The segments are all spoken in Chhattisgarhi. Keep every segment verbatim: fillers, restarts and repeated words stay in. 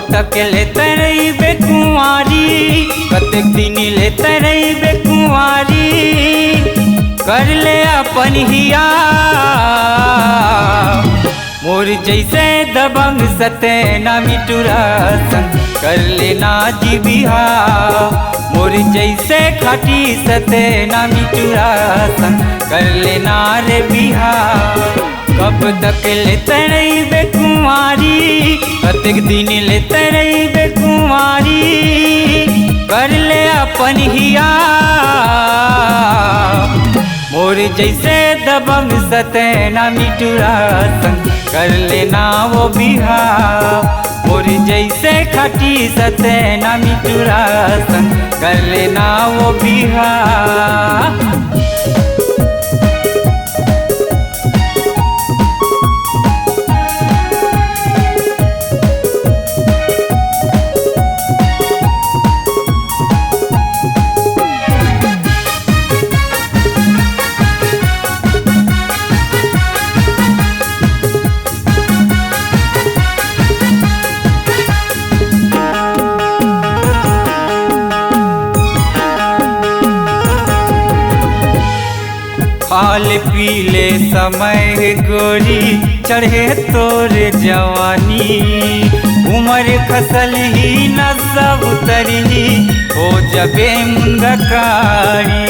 तक ले तैं रहिबे कुंवारी, कतेक दिन ले तैं रहिबे कुंवारी, कर ले अपन हिया। मोर जइसे दबंग सतेना मिटुरा संग कर लेना जी बिहाव। मोर जइसे खाटी सतेना मिटुरा संग कर लेना रे बिहाव। कब तक ले तैं रहिबे कुंवारी, कतेक दिन ले तैं रहिबे कुंवारी, कर ले अपन हिया। मोर जइसे दबंग सतेना मिटुरा संग कर लेना वो बिहाव। मोर जइसे खाटी सतेना मिटुरा संग कर लेना वो बिहाव। खाल पीले समय गोरी, चढ़े तोर जवानी। उमर खसलही, नसा उतरही, हो जबे मुनगा काड़ी।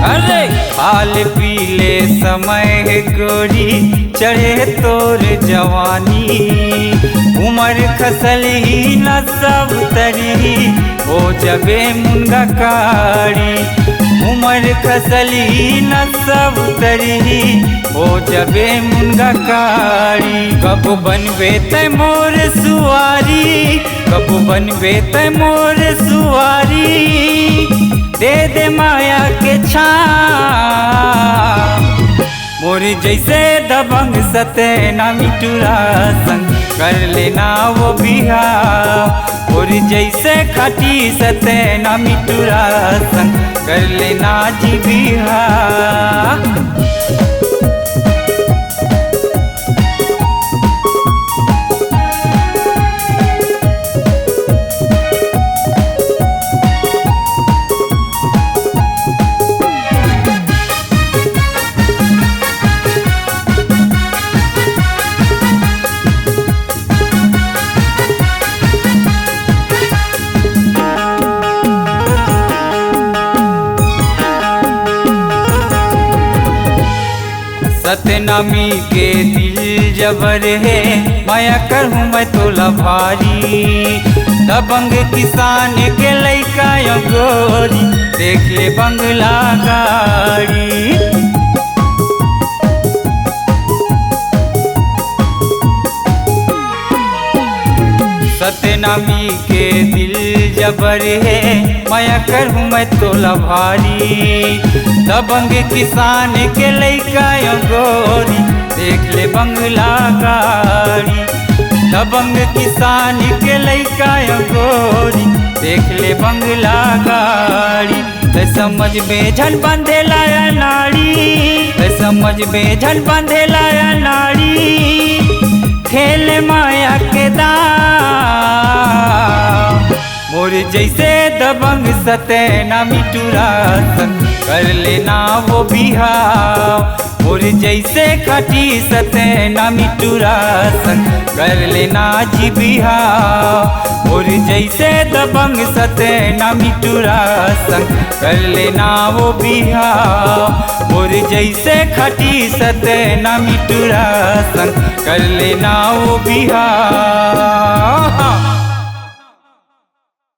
अरे खाल पीले समय गोरी, चढ़े तोर जवानी। उमर खसलही, नसा उतरही, हो जबे मुनगा काड़ी। उमर खसलही, नसा उतरही, हो जबे मुनगा काड़ी। कब बनबे तैं मोर सुवारी, कब बनबे तैं मोर सुवारी, दे दे माया के छाँव। मोर जइसे दबंग सतेना मिटुरा संग कर लेना वो बिहाव। मोर जइसे खाटी सतेना मिटुरा संग कर लेना जी बिहाव। सतनामी के दिल जबर हे, मया करहूँ मैं तोला भारी। दबंग किसान के लइका यो गोरी, देख ले बंगला गाड़ी। सतनामी के दिल जबर हे, मया करहूँ मैं तोला भारी। दबंग किसान के लइका यो गोरी, देख ले बंगला गाड़ी। दबंग किसान के लइका यो गोरी, देख ले बंगला गाड़ी। तैं समझबे झन बंधे लाया नाड़ी, तैं समझबे झन बंधे लाया नाड़ी। खेल माया के दाव। मोर जइसे दबंग सतेना मिटुरा संग कर लेना वो बिहाव। मोर जइसे खाटी सतेना मिटुरा संग कर लेना जी बिहाव। मोर जइसे दबंग सतेना मिटुरा संग कर लेना वो बिहाव। मोर जइसे खाटी सतेना मिटुरा संग कर लेना वो बिहाव।